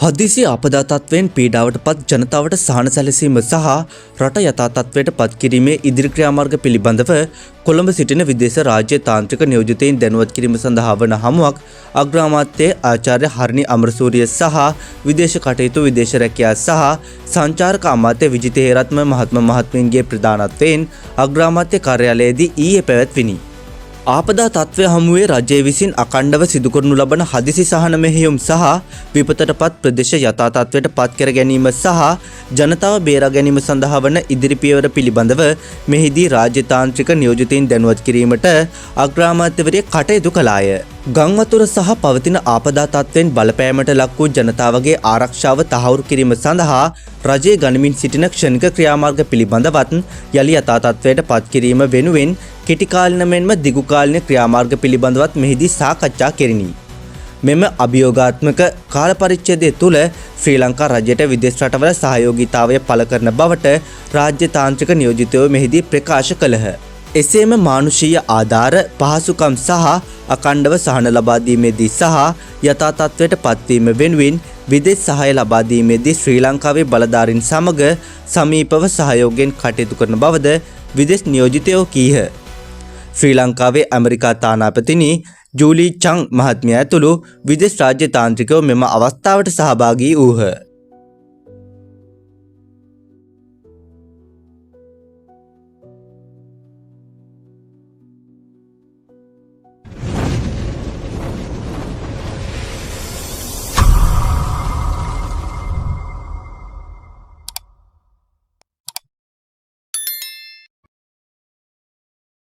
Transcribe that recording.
හදිසි ආපදා තත්ත්වයෙන් පීඩාවට පත් ජනතාවට සහන සැලසීම සහ රට යථා තත්ත්වයට පත් කිරීමේ ඉදිරි ක්‍රියාමාර්ග පිළිබඳව කොළඹ සිටින විදේශ රාජ්‍ය තාන්ත්‍රික නියෝජිතයින් දැනුවත් කිරීම සඳහා වන හමුවක් අග්‍රාමාත්‍ය ආචාර්ය හරිනි අමරසූරිය සහ විදේශ කටයුතු, විදේශ රැකියා සහ සංචාරක අමාත්‍ය විජිත හේරත්ම මහත්ම මහත්මීන්ගේ ප්‍රධානත්වයෙන් අග්‍රාමාත්‍ය කාර්යාලයේදී ඊයේ පැවැත්විනි. ආපදා තත්ත්වය හමුවේ රජය විසින් අඛණ්ඩව සිදු කරනු ලබන හදිසි සහන මෙහෙයුම් සහ විපතට පත් ප්‍රදේශ යථා තත්ත්වයට පත් කර ගැනීම සහ ජනතාව බේරා ගැනීම සඳහා වන ඉදිරි පියවර පිළිබඳව මෙහිදී රාජ්‍ය තාන්ත්‍රික නියෝජිතයින් දැනුවත් කිරීමට අග්‍රාමාත්‍යවරිය කටයුතු කළාය. ගංවතුර සහ පවතින ආපදා තත්ත්වයෙන් බලපෑමට ලක් වූ ජනතාවගේ ආරක්ෂාව තහවුරු කිරීම සඳහා රජය ගනිමින් සිටින ක්ෂණික ක්‍රියාමාර්ග පිළිබඳවත්, යළි යථා තත්ත්වයට පත් කිරීම වෙනුවෙන් කෙටි කාලින මෙන්ම දිගු කාලින ක්‍රියාමාර්ග පිළිබඳවත් මෙහිදී සාකච්ඡා කෙරිණි. මෙම අභියෝගාත්මක කාල පරිච්ඡේදය තුළ ශ්‍රී ලංකා රජයට විදේශ රටවල සහයෝගීතාවය පළ කරන බවට රාජ්‍ය තාන්ත්‍රික නියෝජිතයෝ මෙහිදී ප්‍රකාශ කළහ. එසේම මානුෂීය ආධාර පහසුකම් සහ අඛණ්ඩව සහන ලබා දීමේදී සහ යථා තත්ත්වයට පත්වීම වෙනුවෙන් විදේශ සහාය ලබා දීමේදී ශ්‍රී ලංකාවේ බලධාරීන් සමග සමීපව සහයෝගයෙන් කටයුතු කරන බවද විදේශ නියෝජිතයෝ කීහ. ශ්‍රී ලංකාවේ ඇමරිකා තානාපතිනි ජූලී චං මහත්මිය ඇතුළු විදේශ රාජ්‍ය තාන්ත්‍රිකයෝ මෙම අවස්ථාවට සහභාගී වූහ.